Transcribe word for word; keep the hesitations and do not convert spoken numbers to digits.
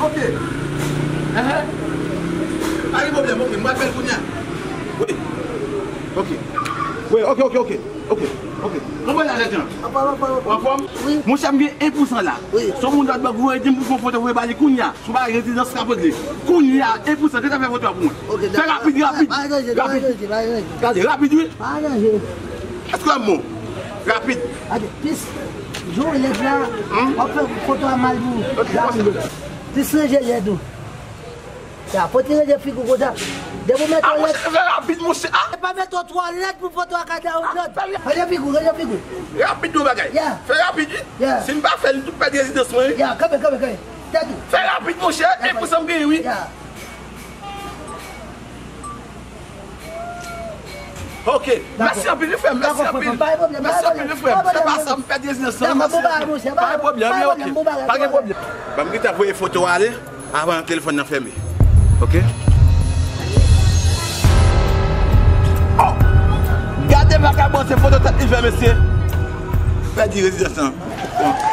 Ok. Enhen. Pa gen pwoblèm, ok. M pral fè l kounye a. Wi. Ok. Wi, ok, ok, ok. Ok, ok. Konprann lajan. Apa, apa, apa. Ou anfòm? Wi. Monchè, m gen en pou san la. Wi. Se yon moun lòt bò, voye di m pou fè yon foto, voye ba li kounye a. Sou bagay rezidans k ap regle. Kounye a, en pou san, gentan fè foto a pou mwen. Ok, fè dakò. Rapid, rapid. Pa, pa gen danje, pa gen danje, pa gen danje. Gade, rapid, wi. Pa gen danje. Èske w ap bon? Rapid. Gade, plis, jan w lèd la, hmm? W ap fè foto a mal pou ou. Ok, rapid. Plis ranje lèd ou. Ya, fò ti ranje figi w konsa. Depi w mèt... Ah, twò lèd, monchè, fè rapid, monchè. Ah! E pa mèt twò lèd pou foto a ka ta ou lòd. Ranje figi w, ranje figi w. Rapid, yon bagay. Ya. Fè rapid, wi. Ya. Si m pa fè l, m tou pèdi rezidans mwen, wi. Ya, kanpe, kanpe, kanpe. Tèt ou. Fè rapid, monchè. E pou sa m genyen, wi. Ya. Ok. Dakò. Mèsi anpil, wi, frè m. Mèsi anpil. Dakò, frè m. Pa gen pwoblèm, pa gen pwoblèm. Mèsi anpil, wi, frè m. Se pa sa, m pèdi rezidans lan. Dakò, mèsi, bon bagay, monchè. Pa gen pwoblèm, wi, ok. Pa gen pwoblèm, bon bagay. Pa gen pwoblèm. Ban m gentan voye foto a ale. Avan telefòn nan fèmen. Ok? Oh! Gade vakabon, se foto tèt li fè, mesye. Pèdi rezidans lan. Bon.